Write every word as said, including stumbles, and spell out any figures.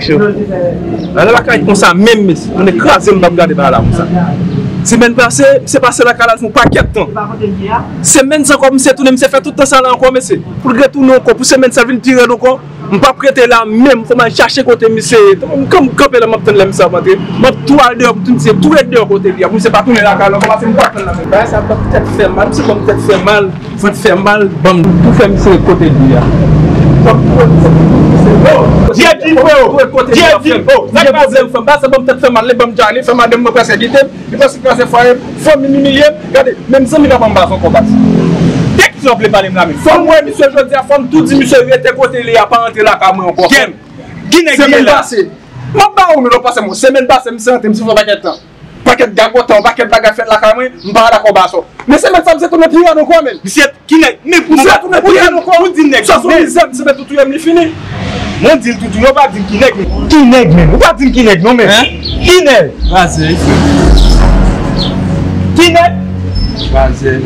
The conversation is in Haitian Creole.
Yo. Alè lakay konsa menm, mesye. Moun kraze m, m p ap gade bagay la konsa. Semèn pase, misye pase lakay la, l fè yon pakèt tan. Semèn sa ankò, misye tounen, misye fè tout tan sa la ankò, mesye. Pou l retounen ankò, pou semèn sa vin pi rèd ankò. M p ap rete la menm, fò m al chache kote misye ye. M kan-, m kanpe la, m ap tann lè misye ap antre. M ap tou al deyò pou di misye tou ret deyò kote li a, pou misye pa tounen lakay la ankò, paske m p ap tann la menm. Bagay sa ban m tèt fè mal, misye ban m tèt fè mal. Fò n fè mal, ban m tou fè misye ret kote li a. Fò m tou ret kote misye. Jedi, freo. Tou ret kote li a, Jedi, frè m. Gen pwoblèm, frè m. Bagay sa ban m tèt fè mal, li ban m djani, fè madanm mwen prèske kite m, li prèske kraze fwaye m, fanmi m imilye m. Gade, menm zanmi pa ban m baz ankò, baz. De kisa w vle pale m la menm? Fò m wè misye jodi a, fò m tou di misye rete kote li a, pa antre lakay mwen ankò. Kèm? Ki nèg li ye la? Semèn pase. M ap ba ou, men w pase mwen. Semèn pase, misye antre, misye fè yon pakèt tan. Pakèt gagòt, yon pakèt bagay fèt lakay mwen, m pa dakò ba sa. Men semèn sa, misye tounen pi rèd ankò, men. Misye, ki nèg? Men pou misye tounen pi rèd ankò. Ou di nèg. Sa se yon mizè, misye te tou touye m, li fini. Mwen di l tou touye, ou pa di m ki nèg, men. Ki nèg, men? Ou pa di m ki nèg, non, men. Hein? Ki nèg? Kraze, wi, frè. Ki nèg? Kraze.